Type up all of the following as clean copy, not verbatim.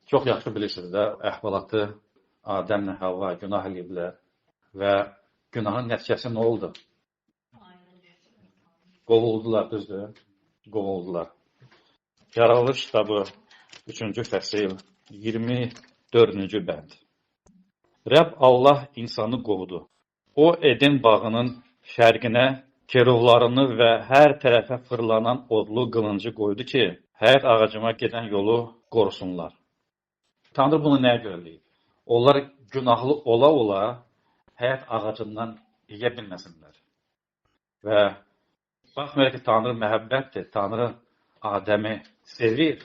Çox yaxşı bilirsiniz də, əhvalatı Adəmlə Həvva günah eləyiblər və günahın nəticəsi nə oldu? Qovuldular, düzdür? Qovuldular. Yaradılış kitabı 3-cü fəsil 24-cü bənd. Rəbb Allah insanı qovdu. O, Eden bağının şərqinə keruvlarını və hər tərəfə fırlanan odlu qılıncı qoydu ki, həyat ağacıma gedən yolu qorusunlar. Tanrı bunu nəyə görə eləyib? Onlar günahlı ola-ola həyat ağacından yeyə bilməsinlər. Və baxmayaraq ki, Tanrı məhəbbətdir, Tanrı Adəmi sevir,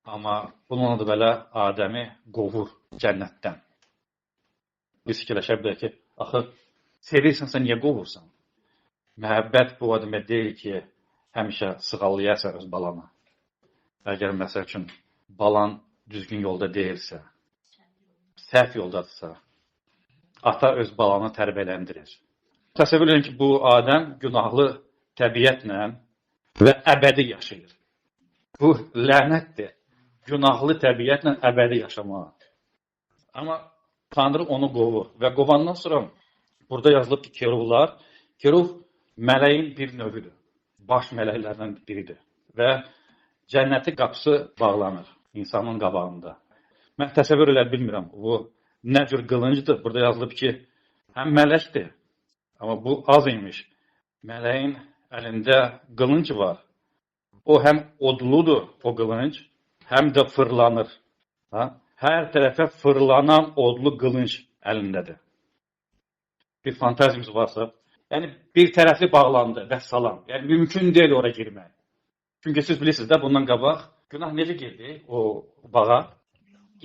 amma bununla da belə Adəmi qovur cənnətdən. Biz fikirləşə bilərik ki, axı sevirsənsə niyə qovursan? Məhəbbət bu o demək deyil ki, həmişə sığallayasan öz balanı. Əgər məsəl üçün balan düzgün yolda deyilsə, səhv yoldadırsa, ata öz balanı tərbiyələndirir. Təsəvvür edin ki, bu Adəm günahlı təbiətlə və əbədi yaşayır. Bu lənətdir. Günahlı təbiətlə əbədi yaşamaq. Amma Tanrı onu qovur və qovandan sonra burada yazılıb ki, keruvlar, keruv mələyin bir növüdür. Baş mələklərdən biridir və cənnəti qapısı bağlanır insanın qabağında. Mən təsəvvür elə bilmirəm, bu nə cür qılıncdır. Burada yazılıb ki, həm mələkdir, amma bu az imiş. Mələyin əlində qılınc var. O həm odludur, o qılınc, həm də fırlanır. Ha? Hər tərəfə fırlanan odlu qılınc əlindədir. Bir fantaziyamız varsa, yəni bir tərəfli bağlandı və salam. Yəni mümkün deyil ora girmək. Çünki siz bilirsiniz də bundan qabaq günah necə girdi o bağa?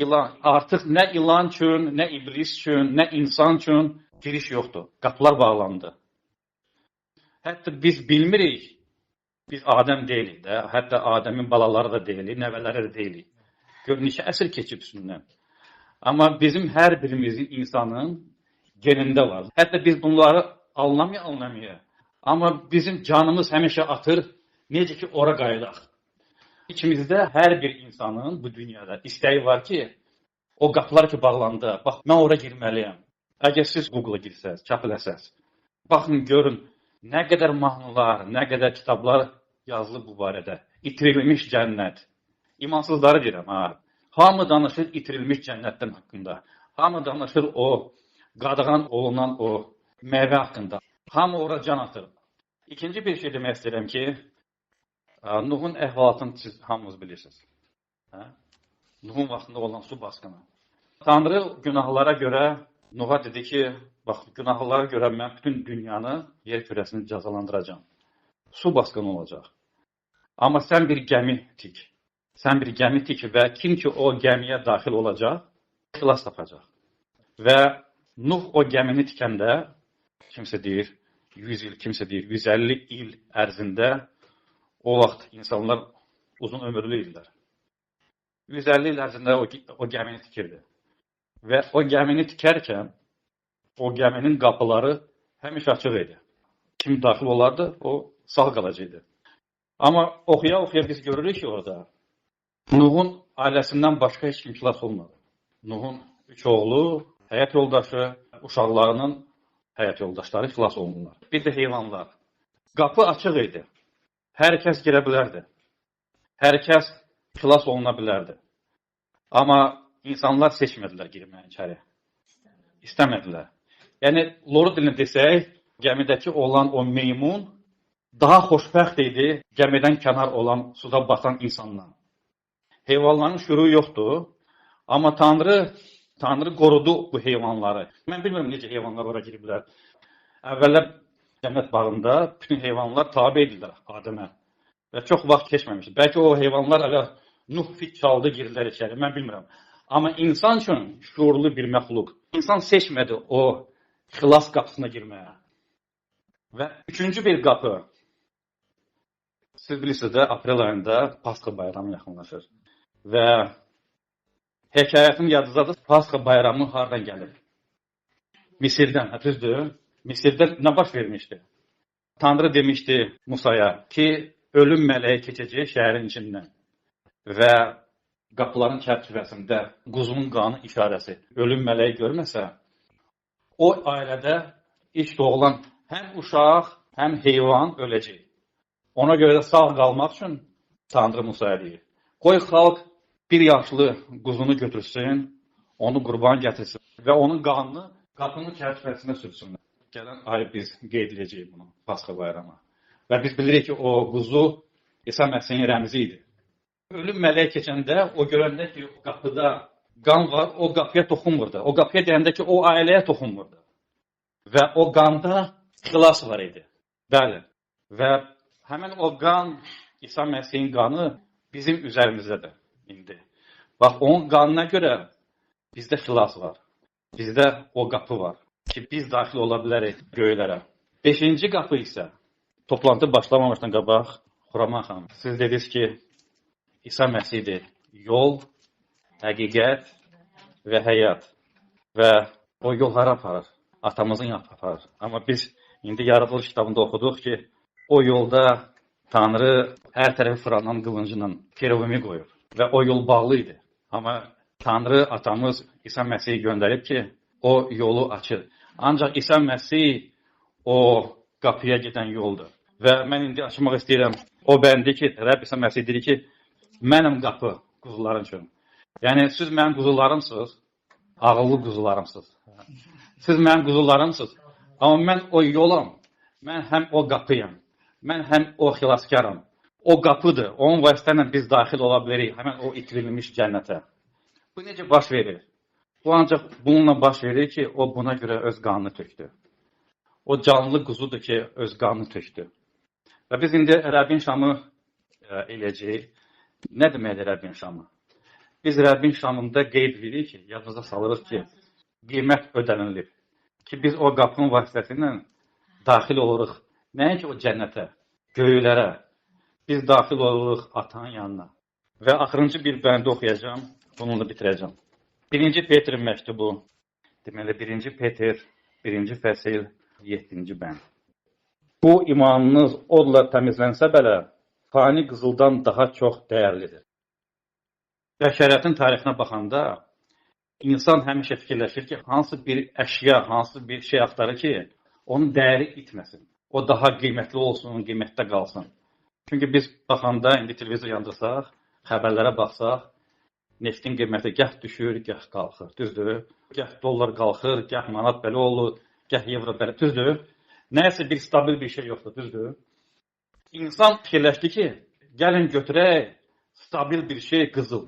İlan, artıq nə ilan üçün, nə iblis üçün, nə insan üçün giriş yoxdur. Qapılar bağlandı. Hətta biz bilmirik, biz Adəm deyilik də, hətta Adəmin balaları da deyilik, nəvələri də deyilik. Gör neçə əsr keçib üstündən. Amma bizim hər birimizin insanın genində var. Hətta biz bunları anlamaya. Amma bizim canımız həmişə atır, necə ki ora qayıdaq. İçimizdə hər bir insanın bu dünyada istəyi var ki, o qapılar ki bağlandı, bax mən ora girməliyəm. Əgər siz Google-a girsəz, çap eləsəz, baxın görün nə qədər mahnılar, nə qədər kitablar yazılıb bu barədə. İtirilmiş cənnət. İmansızları deyirəm, ha. Hamı danışır itirilmiş cənnətdən haqqında. Hamı danışır o qadağan olunan o meyvə haqqında. Hamı ora can atır. İkinci bir şey demək istəyirəm ki, Nuhun əhvalatını siz hamınız bilirsiniz. Hə? Nuhun vaxtında olan su basqını. Tanrı günahlara görə Nuha dedi ki, bax günahlara görə mən bütün dünyanı, yer kürəsini cəzalandıracağam. Su basqını olacaq. Amma sən bir gəmi tik. Sən bir gəmi tik və kim ki o gəmiyə daxil olacaq, xilas tapacaq. Və Nuh o gəmini tikəndə, kimsə deyir 100 il, kimsə deyir 150 il ərzində o vaxt insanlar uzun ömürlü idilər. 150 il ərzində o gəmini tikirdi. Və o gəmini tikərkən o gəminin qapıları həmişə açıq idi. Kim daxil olardı, o sağ qalacaqdı. Amma oxuya-oxuya biz görürük ki orada Nuhun ailəsindən başqa heç kim xilas olmadı. Nuhun 3 oğlu, həyat yoldaşı, uşaqlarının həyat yoldaşları xilas olundular. Bir də heyvanlar. Qapı açıq idi. Hər kəs girə bilərdi. Hər kəs xilas oluna bilərdi. Amma insanlar seçmədilər girməyi içəri. İstəmədilər. Yəni, loru dilini desək, gəmidəki olan o meymun daha xoşbəxt idi gəmidən kənar olan, suda batan insandan. Heyvanların şüuru yoxdur, amma Tanrı qorudu bu heyvanları. Mən bilmirəm necə heyvanlar ora giriblər. Əvvəllər cənnət bağında bütün heyvanlar tabe idilər Adəmə. Və çox vaxt keçməmişdi. Bəlkə o heyvanlar hələ Nuh fit çaldı, girdilər içəri, mən bilmirəm. Amma insan üçün şuurlu bir məxluq. İnsan seçmədi o xilas qapısına girməyə. Və üçüncü bir qapı. Siz bilirsiniz də, aprel ayında Pasxa bayramı yaxınlaşır. Və hekayətin yadınızdadır, Pasxa bayramı hardan gəlir? Misirdən, hə, düzdür? Misirdə nə baş vermişdi? Tanrı demişdi Musaya ki, ölüm mələyi keçəcək şəhərin içindən. Və qapıların çərçivəsində quzunun qanı işarəsi ölüm mələyi görməsə, o ailədə ilk doğulan həm uşaq, həm heyvan öləcək. Ona görə də sağ qalmaq üçün Tanrı Musaya deyir: qoy xalq bir yaşlı quzunu götürsün, onu qurban gətirsin və onun qanını qapının çərçivəsində sürsünlər. Gələn ay biz qeyd edəcəyik bunu, Pasxa bayramı. Və biz bilirik ki, o quzu İsa Məsihin rəmzi idi. Ölüm mələyi keçəndə, o görəndə ki, qapıda qan var, o qapıya toxunmurdu. O qapıya deyəndə ki, o ailəyə toxunmurdu. Və o qanda xilas var idi. Bəli. Və həmin o qan, İsa Məsihin qanı bizim üzərimizdədir indi. Bax, onun qanına görə bizdə xilas var. Bizdə o qapı var ki, biz daxil ola bilərik göylərə. 5-ci qapı isə toplantı başlamamışdan qabaq, Xuraman xanım, siz dediniz ki, İsa Məsihdir yol, həqiqət və həyat. Və o yol hara aparır? Atamızın yanına aparır. Amma biz indi Yaradılış kitabında oxuduq ki, o yolda Tanrı hər tərəfi fırlanan qılıncla keruvimi qoyub və o yol bağlı idi. Amma Tanrı atamız İsa Məsihi göndərib ki, o yolu açır. Ancaq İsa Məsih o qapıya gedən yoldur. Və mən indi açmaq istəyirəm o bəndi ki, Rəbb İsa Məsih deyir ki, mənəm qapı quzuların üçün. Yəni, siz mənim quzularımsınız, ağıllı quzularımsınız. Siz mənim quzularımsınız, amma mən o yolam, mən həm o qapıyam, mən həm o xilaskaram. O qapıdır, onun vasitə ilə biz daxil ola bilərik həmən o itirilmiş cənnətə. Bu necə baş verir? Bu ancaq bununla baş verir ki, o buna görə öz qanını tökdü. O canlı quzudur ki, öz qanını tökdü. Və biz indi Rəbbin şamı eləyəcəyik. Nə deməkdir Rəbbin şamı? Biz Rəbbin şamında qeyd edirik ki, yadımıza salırıq ki, qiymət ödənilib. Ki, biz o qapının vasitəsilə daxil oluruq. Nəinki o cənnətə, göylərə. Biz daxil oluruq atanın yanına. Və axırıncı bir bəndi oxuyacağam, bununla bitirəcəm. 1-ci Petrin məktubu, deməli 1-ci Peter, 1-ci fəsil, 7-ci bənd. Bu imanınız odla təmizlənsə belə, fani qızıldan daha çox dəyərlidir. Bəşəriyyətin tarixinə baxanda, insan həmişə fikirləşir ki, hansı bir əşya, hansı bir şey axtarır ki, onun dəyəri itməsin. O daha qiymətli olsun, qiymətdə qalsın. Çünki biz baxanda, indi televizor yandırsaq, xəbərlərə baxsaq, neftin qiyməti gah düşür, gah qalxır, düzdür? Gah dollar qalxır, gah manat belə olur, gah evro belə, düzdür? Nəsə bir stabil bir şey yoxdur, düzdür? İnsan fikirləşdi ki, gəlin götürək stabil bir şey qızıl.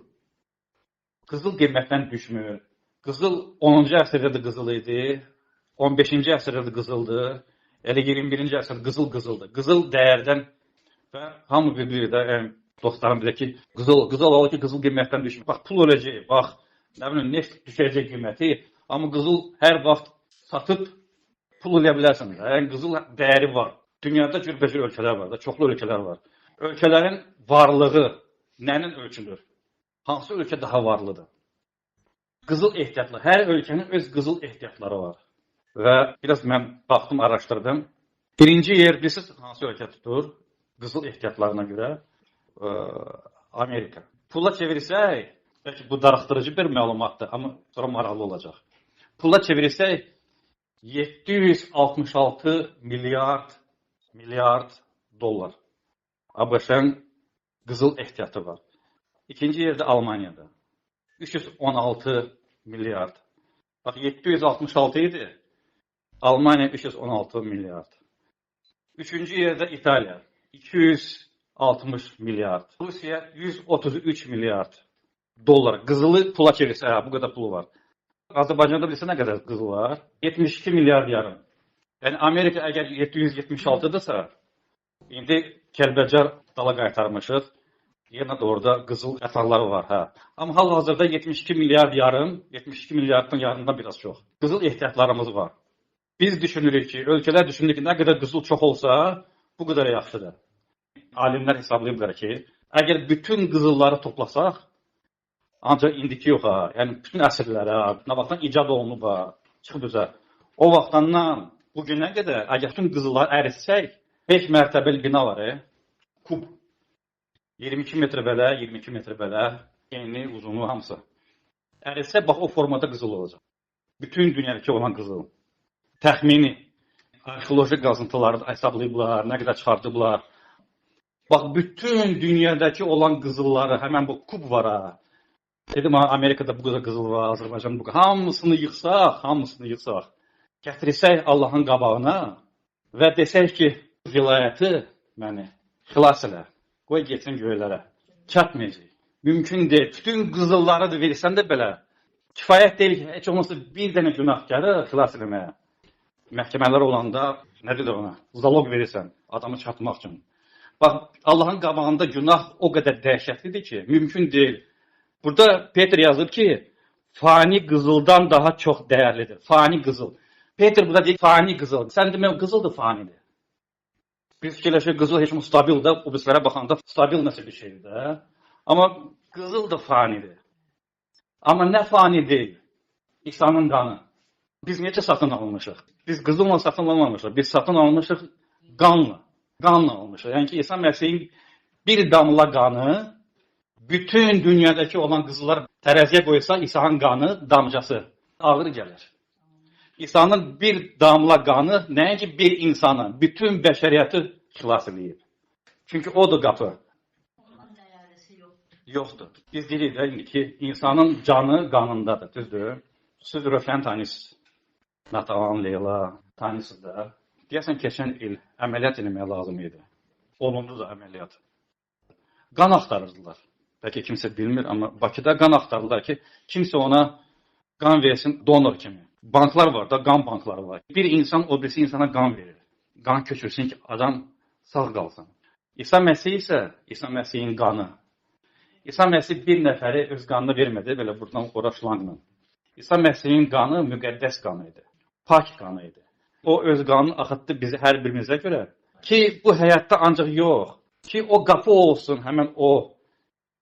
Qızıl qiymətdən düşmür. Qızıl 10-cu əsrdə də qızıl idi, 15-ci əsrdə də qızıldı, elə 21-ci əsrdə qızıl qızıldır. Qızıl dəyərdən və hamı bilir də, yəni, dostlarım bilir ki, qızıl, qızıl alır ki, qızıl qiymətdən düşmür. Bax, pul öləcək, bax, nə bilim, neft düşəcək qiyməti, amma qızıl hər vaxt satıb pul eləyə bilərsən. Yəni, qızıl dəyəri var. Dünyada cürbəcür ölkələr var da, çoxlu ölkələr var. Ölkələrin varlığı nənin ölçülür? Hansı ölkə daha varlıdır? Qızıl ehtiyatlı. Hər ölkənin öz qızıl ehtiyatları var. Və biraz mən baxdım, araşdırdım. Birinci yer bilirsiniz hansı ölkə tutur? Qızıl ehtiyatlarına görə Amerika. Pula çevirsək, bəlkə bu darıxdırıcı bir məlumatdır, amma sonra maraqlı olacaq. Pula çevirsək 766 milyard dollar ABŞ-ın qızıl ehtiyatı var. İkinci yerdə Almaniyada. 316 milyard. Bax, 766 idi. Almaniya 316 milyard. Üçüncü yerdə İtaliya. 260 milyard. Rusiya 133 milyard dollar. Qızılı pula çevirsə, hə, bu qədər pulu var. Azərbaycanda bilirsən nə qədər qızıl var? 72 milyard yarım. Yəni Amerika əgər 776-dırsa, indi Kəlbəcər dala qaytarmışıq. Yenə də orada qızıl yataqları var, hə. Amma hal-hazırda 72 milyard yarım, 72 milyardın yarımdan biraz çox. Qızıl ehtiyatlarımız var. Biz düşünürük ki, ölkələr düşünür ki, nə qədər qızıl çox olsa, bu qədər yaxşıdır. Alimlər hesablayıblar ki, əgər bütün qızılları toplasaq, ancaq indiki yox ha, yəni bütün əsrlərə, nə vaxtdan icad olunub ha, çıxıb üzə. O vaxtdan bu günə qədər əgər bütün qızılları əritsək, 5 mərtəbəli bina var, kub. 22 metr belə, 22 metr belə. Enli, uzunu, hamısı. Əritsə, bax, o formada qızıl olacaq. Bütün dünyadakı olan qızıl. Təxmini arxeoloji qazıntıları hesablayıblar, nə qədər çıxardıblar. Bax, bütün dünyadakı olan qızılları, həmən bu kub var ha. Dedim, Amerikada bu qədər qızıl var, Azərbaycanda bu qədər. Hamısını yığsaq, gətirsək Allahın qabağına və desək ki, vilayəti məni xilas elə, qoy getsin göylərə. Çatmayacaq. Mümkün deyil. Bütün qızılları da versən də belə, kifayət deyil ki, heç olmasa bir dənə günahkarı xilas eləməyə. Məhkəmələr olanda, nə deyir ona? Zalog verirsən adamı çatmaq üçün. Bax, Allahın qabağında günah o qədər dəhşətlidir ki, mümkün deyil. Burada Peter yazır ki, fani qızıldan daha çox dəyərlidir. Fani qızıl. Peter burada deyir, fani qızıl. Sən demək, qızıldır, fanidir. Biz fikirləşirik, qızıl heç stabildir, o bizlərə baxanda stabil nəsə bir şeydir də. Amma qızıl da fanidir. Amma nə fani deyil? İsa'nın qanı. Biz necə satın almışıq? Biz qızılla satın almamışıq. Biz satın almışıq qanla. Qanla almışıq. Yəni ki, İsa Məsihin bir damla qanı bütün dünyadakı olan qızıllar tərəziyə qoysa, İsa'nın qanı damcası ağır gəlir. İsa'nın bir damla qanı nəinki bir insanı, bütün bəşəriyyəti xilas eləyib. Çünki odur qapı. Onun dəyərlisi yoxdur. Yoxdur. Biz deyirik də indi ki, insanın canı qanındadır, düzdür? Siz Rövşəni tanıyırsınız. Natalan, Leyla tanıyırsınız da. Deyəsən, keçən il əməliyyat eləməyə lazım idi. Olundu da əməliyyat. Qan axtarırdılar. Bəlkə kimsə bilmir, amma Bakıda qan axtarırlar ki, kimsə ona qan versin donor kimi. Banklar var da, qan bankları var. Bir insan o birisi insana qan verir. Qan köçürsün ki, adam sağ qalsın. İsa Məsih isə İsa Məsihin qanı. İsa Məsih bir nəfəri öz qanını vermədi, belə buradan ora şlanqla. İsa Məsihin qanı müqəddəs qanı idi. Pak qanı idi. O öz qanını axıtdı bizi hər birimizə görə ki, bu həyatda ancaq yox, ki o qapı olsun, həmən o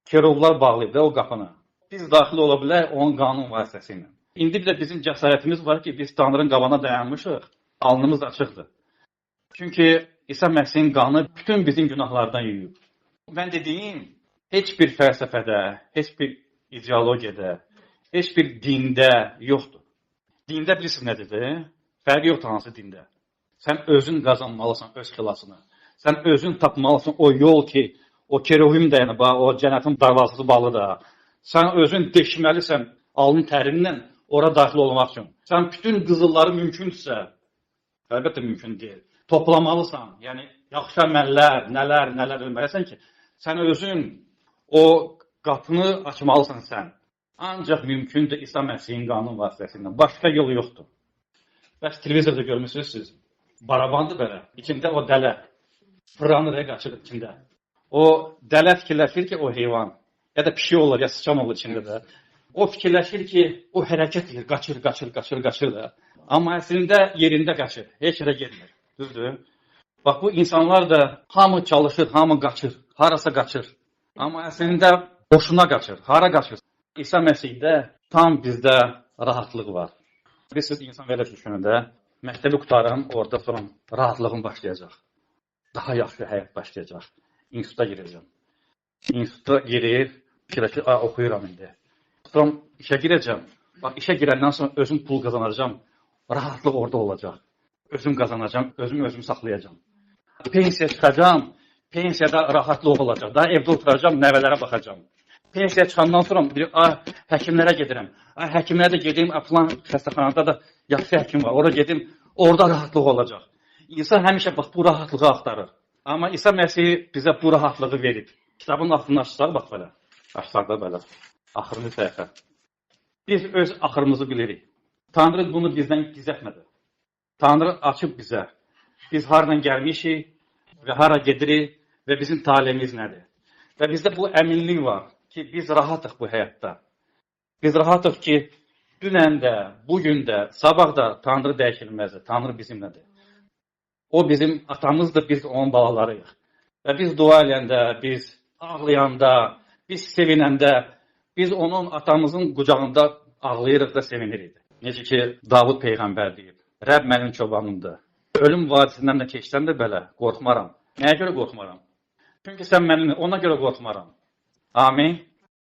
keroblar bağlayıb da o qapını. Biz daxil ola bilərik onun qanun vasitəsilə. İndi bir də bizim cəsarətimiz var ki, biz Tanrının qabağına dayanmışıq, alnımız açıqdır. Çünki İsa Məsihin qanı bütün bizim günahlardan yuyub. Mən dediyim, heç bir fəlsəfədə, heç bir ideologiyada, heç bir dində yoxdur. Dində bilirsiniz nədir? Fərqi yoxdur hansı dində. Sən özün qazanmalısan öz xilasını. Sən özün tapmalısan o yol ki, o keruvim də, yəni, o cənnətin darvazası balı da. Sən özün deşməlisən alnın tərinlə ora daxil olmaq üçün. Sən bütün qızılları mümkündürsə, əlbəttə mümkün deyil, toplamalısan. Yəni, yaxşı əməllər, nələr, nələr eləməlisən ki, sən özün o qapını açmalısan sən. Ancaq mümkündür İsa Məsihin qanun vasitəsilə. Başqa yol yoxdur. Bəs televizorda görmüsünüz siz. Barabandır belə. İçində o dələ. Fırlanır, qaçır içində. O dələ fikirləşir ki, o heyvan. Ya da pişik olur, ya sıçan olur içində də. O fikirləşir ki, o hərəkət edir, qaçır, qaçır, qaçır, qaçır da. Amma əslində yerində qaçır. Heç yerə getmir. Düzdür? Bax, bu insanlar da hamı çalışır, hamı qaçır. Harasa qaçır. Amma əslində boşuna qaçır. Hara qaçır? İsa Məsihdə tam bizdə rahatlıq var. Bilirsiniz, insan belə düşünür də, məktəbi qurtarım, orada sonra rahatlığım başlayacaq. Daha yaxşı həyat başlayacaq. İnstituta girəcəm. İnstituta girir, fikirləşir, oxuyuram indi. Sonra işə girəcəm. Bax, işə girəndən sonra özüm pul qazanacağam. Rahatlıq orada olacaq. Özüm qazanacağam, özüm saxlayacağam. Pensiya çıxacağam, pensiyada rahatlıq olacaq. Daha evdə oturacağam, nəvələrə baxacağam. Pensiya çıxandan sonra bir, həkimlərə gedirəm. Həkimlərə də gedim, filan xəstəxanada da yaxşı həkim var. Ora gedim, orada rahatlıq olacaq. İnsan həmişə bax bu rahatlığı axtarır. Amma İsa Məsih bizə bu rahatlığı verib. Kitabın axırını açsaq, bax belə. Açsaq da belə. Axırıncı səhifə. Biz öz axırımızı bilirik. Tanrı bunu bizdən gizlətmədi. Tanrı açıb bizə. Biz hardan gəlmişik və hara gedirik və bizim taleyimiz nədir? Və bizdə bu əminlik var ki, biz rahatıq bu həyatda. Biz rahatıq ki, dünən də, bugün də, sabah da Tanrı dəyişilməzdir. Tanrı bizimlədir. O bizim atamızdır, biz onun balalarıyıq. Və biz dua eləyəndə, biz ağlayanda, biz sevinəndə, biz onun atamızın qucağında ağlayırıq da sevinirik. Necə ki, Davud Peyğəmbər deyib, Rəbb mənim çobanımdır. Ölüm vadisindən də keçsəm də belə qorxmaram. Nəyə görə qorxmaram? Çünki sən mənimlə, ona görə qorxmaram. Amin.